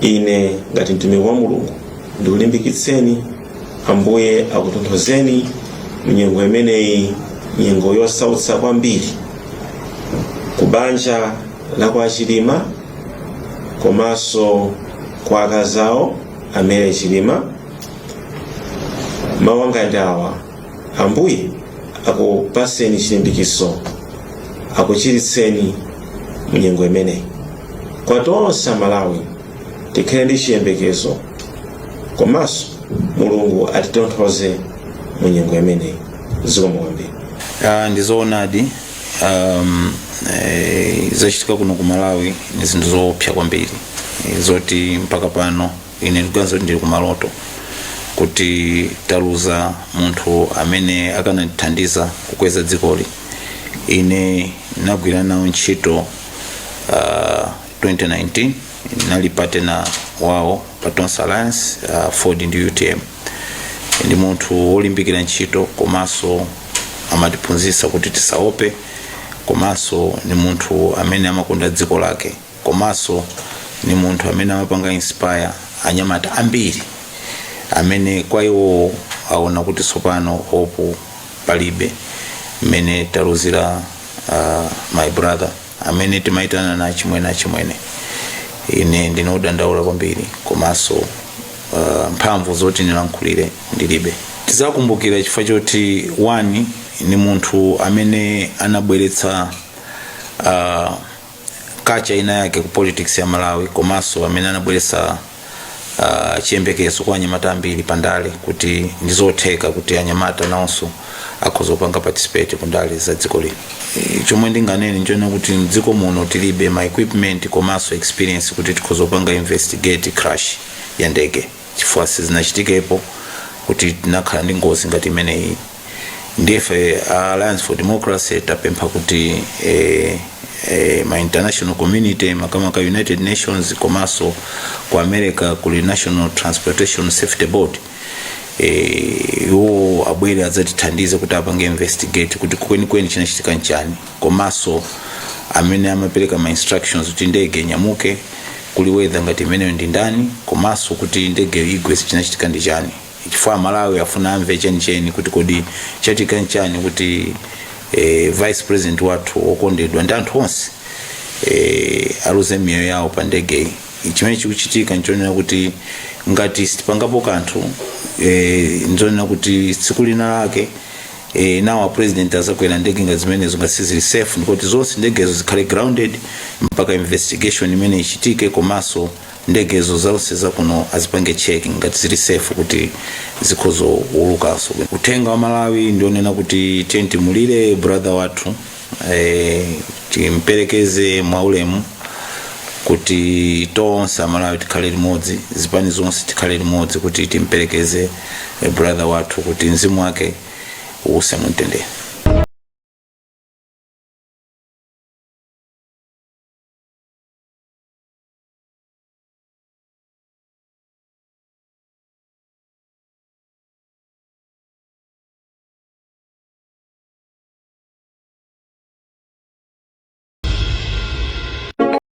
Ine ngati mtumiki wa Mulungu ndikulimbikitseni, Ambuye akutonthozeni mnyengo imeneyi, nyengo yosautsa kwambiri ku banja la kwa Chilima komanso kwa akazawo a Mary Chilima. Mawu anga ndi awa: Ambuye akupaseni chilimbikitso, akuchiritseni mnyengo imeneyi. Kwa tonse Amalawi, tikhale ndi chiyembekezo komanso Mulungu atitonthoze mu nyengo imeneyi. Zikomo kwambiri. Ndizoonadi, zachitika kuno ku Malawi ni zinthu zoopsa kwambiri, zoti mpaka pano ine ndikuganiza kuti ndili kumaloto, kuti taluza munthu amene akanatithandiza kukweza dzikoli. Ine nagwira nawo ntchito 2019, nali partner wawo pa Tonse Alliance, Aford ndi UTM. Ndi munthu wolimbikira ntchito komanso amatiphunzitsa kuti tisaope, komanso ni munthu amene amakonda dziko lake, komanso ni munthu amene amapanga inspire anyamata ambiri amene kwa iwo aona kuti tsopano hope palibe. Mmene taluzira my brother amene timayitana na chimwene, achimwene, ine ndinodandaula kwambiri, komanso mphamvu zoti nilankhulire ndilibe. Tizakumbukira chifukwa choti one, ni munthu amene anabweretsa culture ina yake ku politics ya Malawi, komanso amene anabweretsa chiyembekezo kwa anyamata ambiri pandale, kuti ndizotheka kuti anyamata nawonso akhoza kupanga participate ku ndale za dziko lino. Chomwe ndinganene nchona kuti mdziko muno tilibe ma equipment komanso experience kuti tikhoza kupanga investigate crash ya ndege, chifukwa sizinachitikepo kuti tinakhala ndi ngozi ngati imeneyi. Ndife Alliance for Democracy tapempha kuti ma international community, makamaka United Nations, komanso ku America kuli National Transportation Safety Board, iwo abwere adzatithandize kuti apange investigate kuti kwenikweni chinachitika nchani, komanso amene amapereka ma instructions kuti ndege inyamuke kuli weather ngati imeneyo ndi ndani, komanso kuti ndege igwe chinachitika ndi chani, chifukwa Malawi afuna amve chenicheni kuti kodi chachitika nchani kuti vice president wathu wokondedwa ndi anthu onse aluze miyoyo yawo pa ndegeyi. Chimene chikuchitika nchonena kuti ngati sitipangapo kanthu, nzonena kuti tsiku lina lake nawo president azakwera ndege ngati zimenezo ngati sizili safe. Ndikuti zonse ndegezo zikhale grounded mpaka investigation imene ichitike, komanso ndegezo zonse zakuno azipange check ngati zili safe kuti zikhoza kuulukanso. Uthenga wa Malawi ndionena kuti tiye timulire brother wathu, timperekeze mwaulemu, kuti tonse Amalawi tikhale limodzi, zipani zonse tikhale limodzi, kuti timperekeze brother wathu kuti mzimu wake uwuse mumtendere.